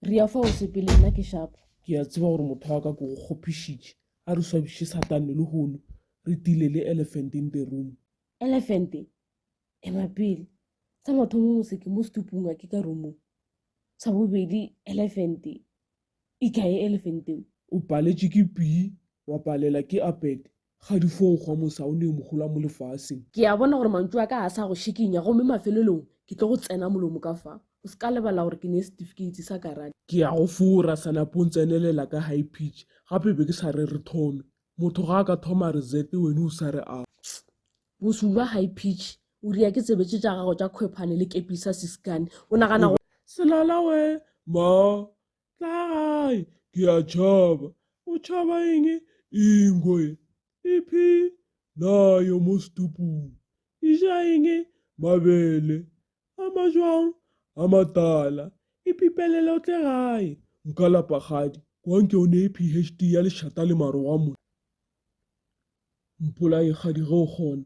Re ya fa o sepele nna ke shapo. Ke a tseba gore motho wa ka ke go kgopišitše. A re swabiše Satane lehono, re tile le elephant in the room. Elephant? Ema pele. Sa mathomo mose ke mo setupung a ke ka roomong. Sa bobedi elephant e kae elephant eo? O paletše ke pii, wa palela ke apete. Kgadi fo kgwa mosa o ne mogola mo lefaseng. Ke a bona gore mantšu a ka a sa go šikinya gomme mafelelong ke tlo go tsena molomo ka fa. O se ka lebala gore ke ne setifikeiti sa karate. Ke a go fora, Sanapo o ntsenelela ka high pitch. Gape be ke sa re re thome. Motho ga a ka thoma a re zete wene o sa re a. Bosula high pitch o ria ke tsebe tše tša gago tša khwephane le kepisa siskane. O nagana go. Selala we, ma, Tla gae, ke a tšhaba. O tšhaba eng? Ingwe. Iphi? Nayo mo setupung. E ja eng? Mabele. A majwang? A matala. Ipipelele o tle gae. Nka lapa kgadi. Kwa nke o nee PhD ya lešata le maroga mo. Mpolaye kgadi ge o kgona.